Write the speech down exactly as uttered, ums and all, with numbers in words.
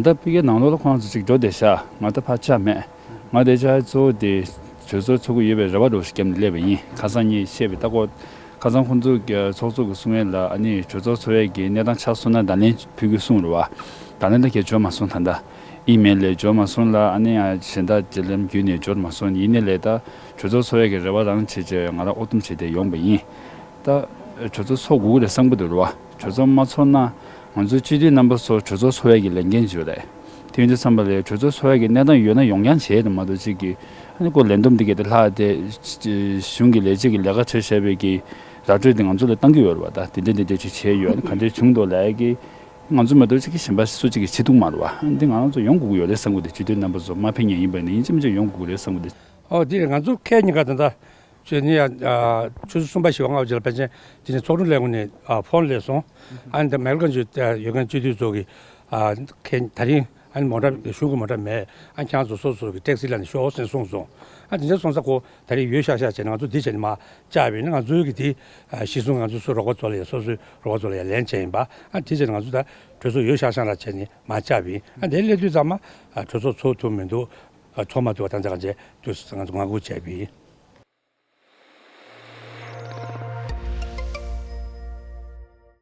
ད་ཕ་གིའི་ནང་ལོགས་ལ་ཁོང་ཚོ་ཅིག་འགྲོ་བསྡད་ཤག་ང་ད་ཕར་བཅར་མེད། ང་དེ་ཆ་གཙོ་བོ་དེ་གྲོས་ཚོགས་ཚོགས་ཀྱི་ཡོད་པའི་རེ་བ་འདྲ་བོ་ཞིག་བརྒྱབ་ནས་སླེབས་པ་ཡིན། ཁ་སང་ངས་བཤད་པའི་ད་ཁོ་ཁ་སང་ཁོང་ཚོ་གི་ཚོགས་གཙོ་གི་གསུང་ཡས་ལ་ཨ་ནི་གྲོས་ཚོགས་ཚོགས་ཡས་ཀྱི་གནས་སྟངས་ཆགས་སོང་ན་བརྡ་ལན་ཕུལ་དགོས་གསུངས་རེད་བ། བརྡ་ལན་ད་གས་འབྱོར་མ་སོང་། ད་ལྟ་ཨི་མེལ་ལས་འབྱོར་མ་སོང་ལ་ཨ་ནི་ཡང་གཞན་དག་བརྒྱུད་ལམ་བརྒྱུད་ནས་འབྱོར་མ་སོང་ཡིན་ནའི་ལས་ད་གྲོས་ཚོགས་ཚོགས་ཡས་ཀྱི་རེ་བ་རང་བྱས་བྱས་ང་རང་ཨོ་དུམ་བྱས་ཏེ་ཡོང་པ་ཡིན། ད་གྲོས་ཚོགས་ཚོགས་དགོས་ཀྱི་རེད་བསམ་གྱི་འདུག་རེད་བ། གྲོས་ཚོགས་མ་ཚོགས་ན་ང་ཚོའི་སྤྱི་འཐུས་རྣམ་པ་ཚོ་གྲོས་ཚོགས་ཚོགས་ཡས་ཀྱི་ལས་འགན་ཅིག་ཡོད་རེད། དེ་ཡིན་དུས་ཙམ་པ་ལ་གྲོས་ཚོགས་ཚོགས་ཡས་ཀྱི་གནས་སྟངས་ཡོད་ན་ཡོང་རྐྱང་བྱས་དེ་མ་གཏོགས་ཅིག་གི་ཨ་ནི་ཁོ་ལས་བསྡོམས་འདི་གས་དེ་ལྷག་དེ་གཞུང་གི་ལས་བྱེད་ཀྱི་ལས་ཀ་བྱེད་བཞག་པའི་གི་ར་སྤྲོད་དེ་ང་ཚོ་ལ་བཏང་གི་ཡོད་རེད་བ། ད་དེ་འདྲ་འདི་འདྲ་ཅིག་བྱས་ཡོད། ཨ་ནི་ག་འདྲས་བྱུང་འདུག་ལབ་ཡས་ཀྱི་ང་ཚོ་མ་གཏོགས་ཅིག་གི་གཞན་པ་སུ་གཅིག་གིས་བྱེད་ཐུབ་མ་རེད་བ། ཨ་ནི་འདི་ང་རང་ཚོ་ཡོང་དགོས་ཀྱི་ཡོད་རེད་བསམ་གྱི་འདུག་སྤྱི་འཐུས་རྣམ་པ་ཚོ་མ་ཕེབས་མཁན་ཡིན་པ་ནི་ཡིན་གཅིག་མིན་གཅིག་ཡོང་དགོས་ཀྱི་རེད་བསམ་གྱི་འདུག་ཨོ་དེ་རེད། ང་ཚོ་ཁས་ཉིན་ཀ་ད་ལྟ་ཆུ་ནི་ཡ་ཆུ་ཚོད་གསུམ་པ་བཞི་པ་ལྔ་པ་ཅིག་ལ་ཕལ་ཆེར་དེ་ནས་ཚོགས་དྲུང་ལས་ཁུངས་ནས་ཕོན་སླེབས་སོང་། ཨ་ནི་ད་མེག་ལ་ཀན་ཆུ་ཡོད་མཁན་སྤྱི་འཐུས་ཚོ་གི་ཁས་ད་རིང་ཨ་ནི་མོ་ཊ་གཞུང་གི་མོ་ཊ་མེད། ཨ་ཁྱེད་རང་ཚོ་སོ་སོ་གི་ཊེག་སི་ལ་ནས་ཤོག་ཟེར་གསུངས་སོང་། ཨ་དེ་འདྲ་སོང་ཙང་ཁོ་ད་རིང་ཡོད་ཤག་ཤག་བྱས་ནས་ང་ཚོ་འདི་བྱས་ནས་མར་བཅར་བས་ནི་ང་ཚོའི་གི་དེ་གཞི་བཟུང་ང་ཚོ་སུ་རོགས་པ་ཚོ་ལ་ཡ་སོ་སོའི་རོགས་པ་ཚོ་ལ་ཡ་ལན་བྱས་ཡིན་པ། ཨ་དེ་བྱས་ནས་ང་ཚོ་ད་གྲོས་ཚོགས་ཡོད་ཤག་ཤག་ར་བྱས་ནས་མར་བཅར་བས་ཨ་དེ་སླེབས་དུས་ཙམ་མ་གྲོས་ཚོགས་ཚོགས་ཐུབ་མི་འདུག་ཚོགས་མ་ཐུབ་པ་དང་ཚེ་གང་བྱས་དུས་ང་ཚོ་ངང་སྒུག་བྱས་པས།